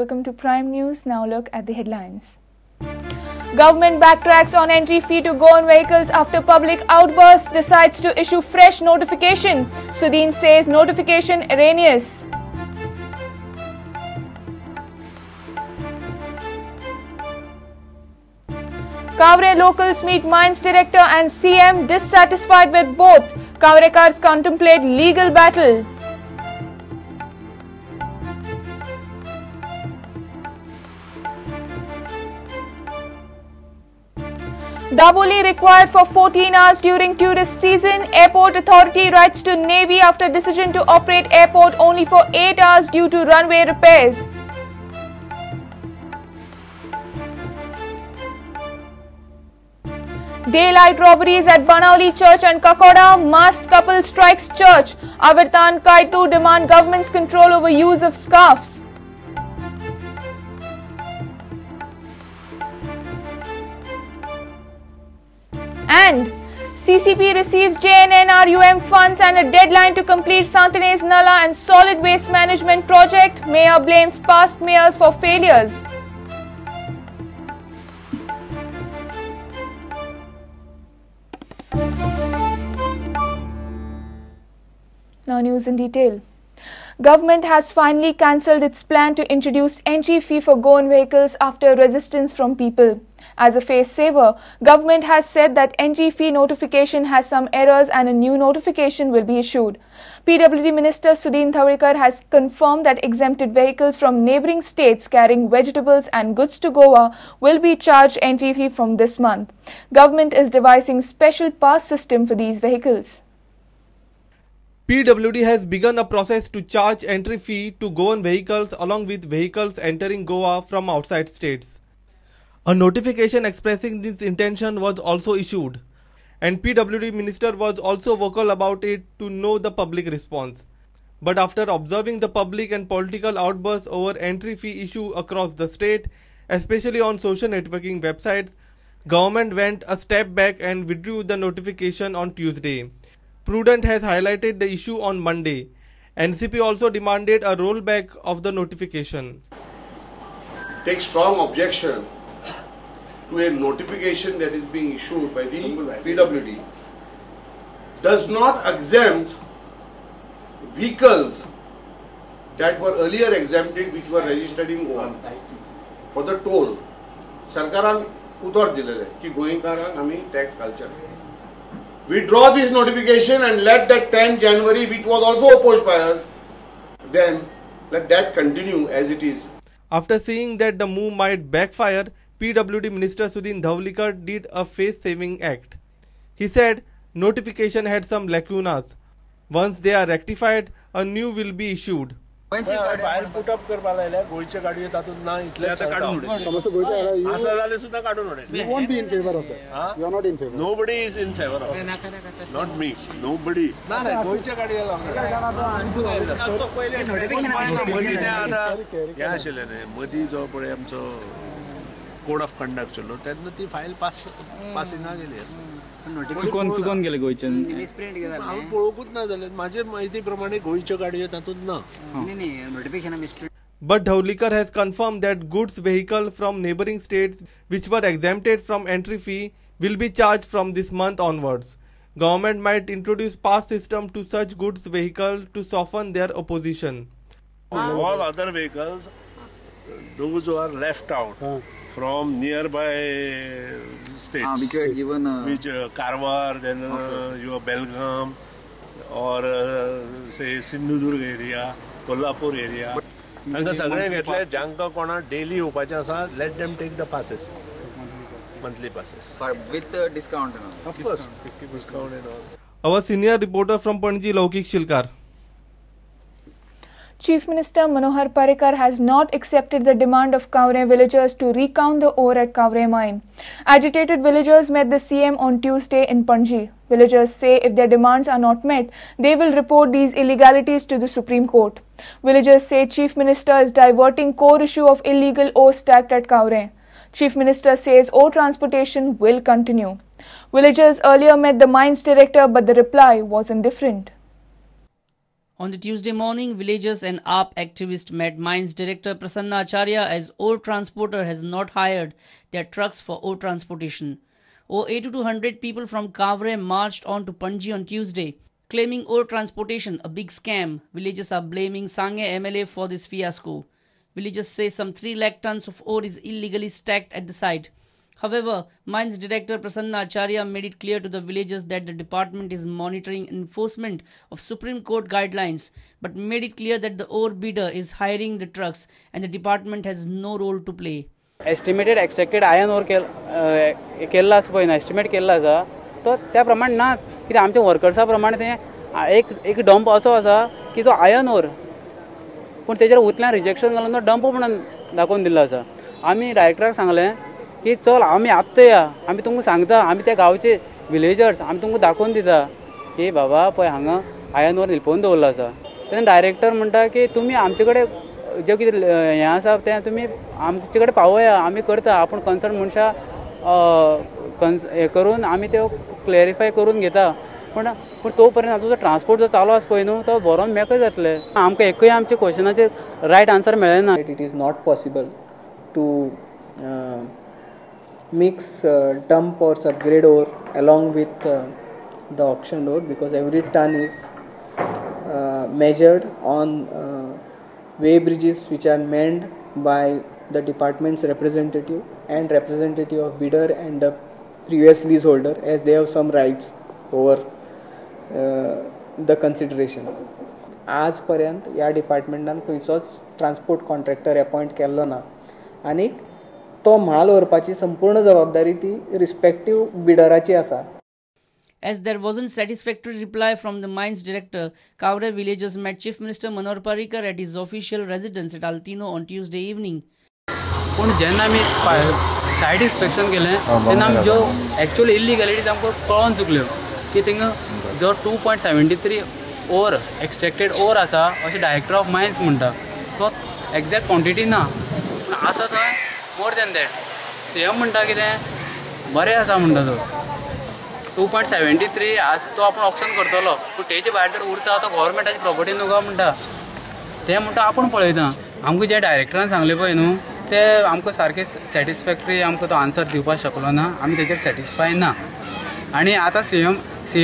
Welcome to Prime News. Now look at the headlines. Government backtracks on entry fee to Goan vehicles after public outburst, decides to issue fresh notification. Sudin says notification erroneous. Kavre locals meet Mines Director and CM dissatisfied with both. Kavrekars contemplate legal battle. Dabolim required for 14 hours during tourist season. Airport Authority writes to Navy after decision to operate airport only for 8 hours due to runway repairs. Daylight robberies at Benaulim Church and Kakoda. Masked couple strikes church. Avartan Kaitu demand government's control over use of scarves. And CCP receives JNNURM funds and a deadline to complete Santinez Nala and solid waste management project. Mayor blames past mayors for failures. Now news in detail. Government has finally cancelled its plan to introduce entry fee for Goan vehicles after resistance from people. As a face saver, government has said that entry fee notification has some errors and a new notification will be issued. PWD Minister Sudin Dhavalikar has confirmed that exempted vehicles from neighbouring states carrying vegetables and goods to Goa will be charged entry fee from this month. Government is devising special pass system for these vehicles. PWD has begun a process to charge entry fee to Goan vehicles along with vehicles entering Goa from outside states. A notification expressing this intention was also issued, and PWD minister was also vocal about it to know the public response. But after observing the public and political outbursts over entry fee issue across the state, especially on social networking websites, government went a step back and withdrew the notification on Tuesday. Prudent has highlighted the issue on Monday. NCP also demanded a rollback of the notification. Take strong objection to a notification that is being issued by the PWD. Does not exempt vehicles that were earlier exempted which were registered in Goa for the toll. Sarkaran utar dilele ki Goenkaran ami tax culture. Withdraw this notification and let that 10 January, which was also opposed by us, then let that continue as it is. After seeing that the move might backfire, PWD Minister Sudin Dhavalikar did a face-saving act. He said notification had some lacunas. Once they are rectified, a new will be issued. File put up करपा लायल्या गोंयच्या गाडयो तातूंत ना इतलें आसा जाल्यार सुद्दां काडून उडयलें. You won't be in favor of that. You are not in favor. Nobody is in favor of that. Not me. Nobody. ना ना गोंयच्या गाडयो मदीं आतां हें आशिल्लें न्ही मदीं जो पळय आमचो कोड ऑफ कंडक्ट चल्लो तेन्ना ती फायल पासिंगा गेली आसता. चुकोन चुकोन गेले गोंयच्यान हांवें पळोवंकूच ना जालें म्हाजे म्हायती प्रमाणे गोंयच्यो गाडयो तातूंत ना. But Dhavalikar has confirmed that goods vehicle from neighbouring states which were exempted from entry fee will be charged from this month onwards. Government might introduce pass system to such goods vehicle to soften their opposition. All other vehicles, those who are left out from nearby states, which were given, which Karwar, then your Belgaum, or say Sindhudurg area, Kolhapur area. तांकां सगळें घेतले जांकां कोणा daily येवपाचें आसा, let them take the passes, monthly passes with discount. Of course, discount and all. Our senior reporter from Panaji, Laukik Shilkar. Chief Minister Manohar Parrikar has not accepted the demand of Kavre villagers to recount the ore at Kavre mine. Agitated villagers met the CM on Tuesday in Panaji. Villagers say if their demands are not met, they will report these illegalities to the Supreme Court. Villagers say Chief Minister is diverting core issue of illegal ore stacked at Kavre. Chief Minister says ore transportation will continue. Villagers earlier met the mines director, but the reply was indifferent. On the Tuesday morning, villagers and AAP activists met Mines Director Prasanna Acharya as ore transporter has not hired their trucks for ore transportation. Over 80 to 100 people from Kavre marched on to Panji on Tuesday, claiming ore transportation a big scam. Villagers are blaming Sanguem MLA for this fiasco. Villagers say some 3 lakh tons of ore is illegally stacked at the site. However, Mines Director Prasanna Acharya made it clear to the villagers that the department is monitoring enforcement of Supreme Court guidelines, but made it clear that the ore bidder is hiring the trucks and the department has no role to play. Estimated extracted iron ore केल्लो आसा पळय न्हू, estimate केल्लो आसा तो त्या प्रमाण नाच, कित्याक आमच्या वर्कर्सा प्रमाणे तें एक एक डंप असो आसा की जो आयर्न ओर पूण तेजेर उतल्यान रिजेक्शन जालो तो डंप म्हणून दाखोवन दिल्लो आसा. आमी डायरेक्टराक सांगलें की चल आमी आत्तां या, आमी तुमकां सांगता, आमी त्या गांवचे विलेजर्स आमी तुमकां दाखोवन दिता की बाबा पळय हांगा आयर्न ओर लिपोवन दवरलो आसा. तेन्ना डायरेक्टर म्हणटा की तुमी आमचे कडेन जें कितें हें आसा तें तुमी आमचे कडेन पावया, आमी करता, आपूण कन्सर्न मनशां हें करून आमी त्यो क्लॅरिफाय करून घेता. पूण पूण तो पर्यंत आमचो जो ट्रान्सपोर्ट जो चालू आसा पळय न्हू तो बरोवन मेकळो जातले. आमकां एकूय आमच्या क्वेश्चनाचेर रायट आन्सर मेळ्ळें ना. It is not possible to mix dump or subgrade ore along with the auction ore, because every ton is measured on weigh bridges which are manned by the department's representative and representative of bidder and the previous leaseholder, as they have some rights over the consideration. आज पर्यंत ह्या डिपार्टमेंटान खंयचोच transport contractor appoint केल्लो ना आनी तो म्हाल व्हरपाची संपूर्ण जबाबदारी ती रिस्पेक्टीव बिडराची आसा. As there wasn't satisfactory reply from the mines director, Kavre villagers met Chief Minister Manohar Parrikar at his official residence at Altino on Tuesday evening. पूण जेन्ना आमी सायट इन्स्पेक्शन केलें तेन्ना आमी ज्यो एक्चुअल इल्लिगॅलिटीज आमकां कळोन चुकल्यो की थिंगा जो 2.73 ओर एक्सट्रॅक्टेड ओर आसा अशें डायरेक्टर ऑफ मायन्स म्हणटा, तो एग्जॅक्ट क्वॉन्टिटी ना, पूण आसा थंय more than that. C M म्हणटा कितें बरें आसा म्हणटा तो 2.73 आज तो आपूण ऑक्शन करतलो, पूण तेजे भायर जर उरता तो गव्हर्मेंटाची प्रॉपर्टी न्हू काय म्हणटा, तें म्हणटा आपूण पळयता. आमकां जे डायरेक्टरान सांगलें पळय न्हू ते आमकां सारकें सॅटिस्फॅक्टरी आमकां तो आन्सर दिवपाक शकलो ना, आमी तेजेर सॅटिस्फाय ना. आनी आतां सी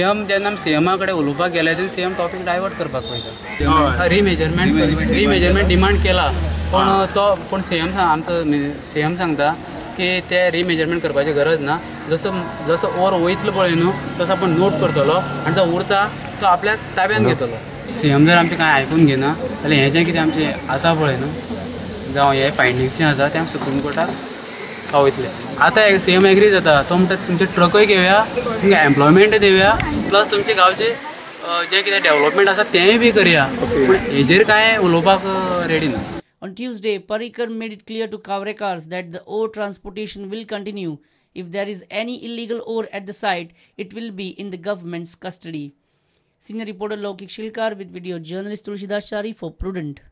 एम जेन्ना आमी सी एमा कडेन उलोवपाक गेले तेन्ना सी एम टॉपीक डायवर्ट करपाक पळयता. रिमेजरमेंट डिमांड केला, पूण तो पूण सी एम आमचो सी एम सांगता की ते रिमेजरमेंट करपाची गरज ना, जसो जसो ओर वयतलो पळय न्हू तसो आपूण नोट करतलो आनी जो उरता तो आपल्या ताब्यान घेतलो. सी एम जर आमचें कांय आयकून घेना जाल्यार हें जें कितें आमचें आसा पळय न्हू जावं हे फायंडिंग्स जे आसा ते आमी सुप्रीम कोर्टाक पावयतले. आतां सी एम एग्री जाता, तो म्हणटा तुमचे ट्रकय घेवया, तुमकां एम्प्लॉयमेंट दिवया, प्लस तुमचे गांवचे जें कितें डेव्हलपमेंट आसा तेंय बी करया, पूण हेजेर कांय उलोवपाक रेडी ना. On Tuesday, Parrikar made it clear to Kavrekars that the ore transportation will continue. If there is any illegal ore at the site, it will be in the government's custody. Senior reporter Laukik Shilkar with video journalist Tulsidas Chari for Prudent.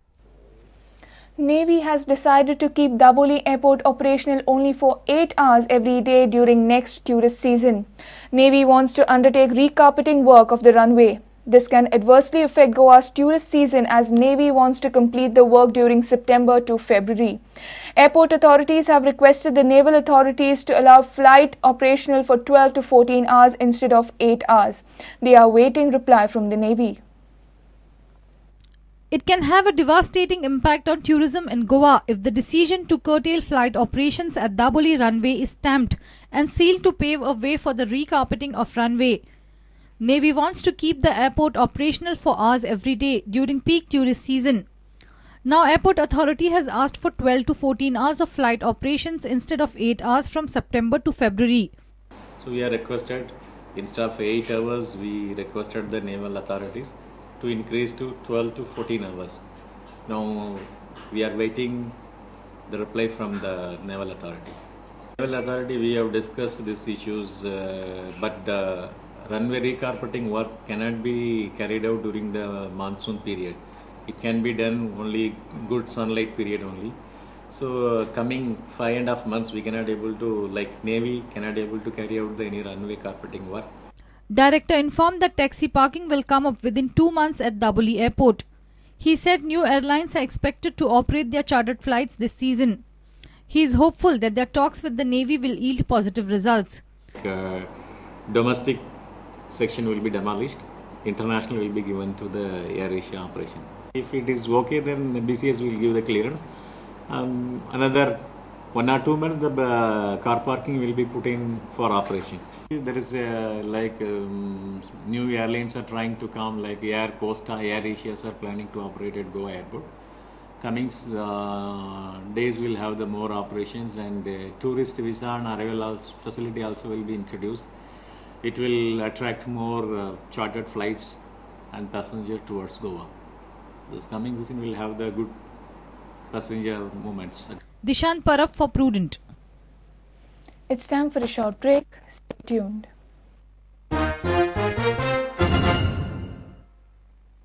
Navy has decided to keep Dabolim Airport operational only for 8 hours every day during next tourist season. Navy wants to undertake recarpeting work of the runway. This can adversely affect Goa's tourist season as Navy wants to complete the work during September to February. Airport authorities have requested the naval authorities to allow flight operational for 12 to 14 hours instead of 8 hours. They are waiting reply from the Navy. It can have a devastating impact on tourism in Goa if the decision to curtail flight operations at Dabolim runway is stamped and sealed to pave a way for the recarpeting of runway. Navy wants to keep the airport operational for hours every day during peak tourist season. Now, Airport Authority has asked for 12 to 14 hours of flight operations instead of 8 hours from September to February. So we are requested, instead of 8 hours, we requested the naval authorities to increase to 12 to 14 hours. Now we are waiting the reply from the naval authorities. Naval authority, we have discussed these issues, but the runway recarpeting work cannot be carried out during the monsoon period. It can be done only good sunlight period only. So coming 5.5 months, we cannot able to, like Navy cannot able to carry out the any runway carpeting work. Director informed that taxi parking will come up within 2 months at Dabolim Airport. He said new airlines are expected to operate their chartered flights this season. He is hopeful that their talks with the Navy will yield positive results. Domestic section will be demolished, international will be given to the Air Asia operation. If it is okay, then the BCS will give the clearance. Another 1 or 2 months, the car parking will be put in for operation. There is a, new airlines are trying to come, like Air Costa, Air Asia are planning to operate at Goa Airport. Coming days will have the more operations, and tourist visa and arrival facility also will be introduced. It will attract more chartered flights and passenger towards Goa. This coming season will have the good passenger movements. Dishant Parab for Prudent. It's time for a short break. Stay tuned.